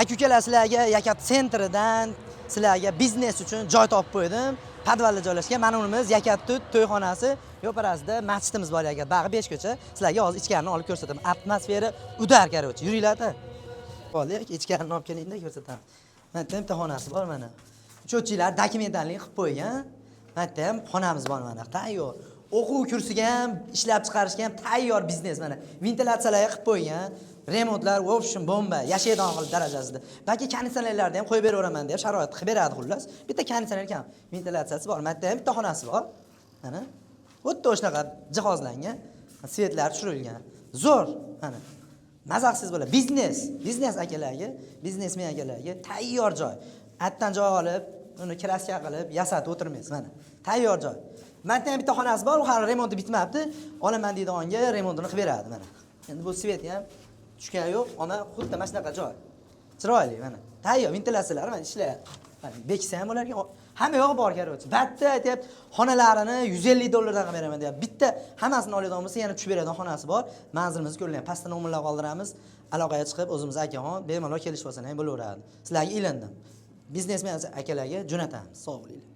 Aka ukalar, sizlarga Yakat sentridan sizlarga biznes uchun joy topib qo'ydim. Подвал da joylashgan. Mana unimiz Yakat Tut to'yxonasi ro'parasida masjidimiz bor, Yakat bag'i 5 ko'cha. Sizlarga hozir ichkarini olib ko'rsataman. Atmosfera удар, короче. Yuringlar-da. Bo'ldi, ichkarini olib kelingda, ko'rsataman. Mana yerda bitta xonasi bor mana. Счётчик lar документальный qilib qo'ygan. Mana yerda ham xonamiz bor mana. Tayyor. O'quv kursiga ham, ishlab chiqarishga ham tayyor biznes mana. Ventilyatsiyalarga qilib qo'ygan. Remontlar, в общем, bomba, yashaydigan qilib darajasida. Balki konditsionerlarni ham qo'yib beraveraman deb sharoit qilib beradi xullas. Bitta konditsioner kam, ventilyatsiyasi bor. Mana yerda ham bitta xonasi bor. Mana. Xuddi shunaqa jihozlangan. Свет lar tushirilgan. Zo'r, mana. Maza qilsangiz bo'ladi. Biznes, biznes akalarga, biznesmen akalarga tayyor joy. Attan joy olib, uni краска qilib, yasatib o'tirmaysiz mana. Tayyor joy. Mana yerda ham bitta xonasi bor, u hali remonti bitmabdi. Olaman deydiganga remontini qilib beradi mana. Endi bu свет ham tushgani yo'q, ona xuddi mana shunaqa joy. Chiroyli mana. Tayyor ventilyatsiyalari mana ishlayapti. Mana bekitsa ham bo'lar ekan. Hamma yog'i bor, короче. Bitta aytyapti, xonalarini 150 dollardan qilib beraman deyapti. Bitta hammasini oladigan bo'lsa, yana tushib beradigan xonasi bor. Manzilimizni ko'rilgan. Pastda nomerlar qoldiramiz. Aloqaga chiqib, o'zimiz akaxon bemalol kelishib olsalar ham bo'laveradi. Sizlarga ilindim. Biznesmen akalarga jo'natamiz. Sog' bo'linglar.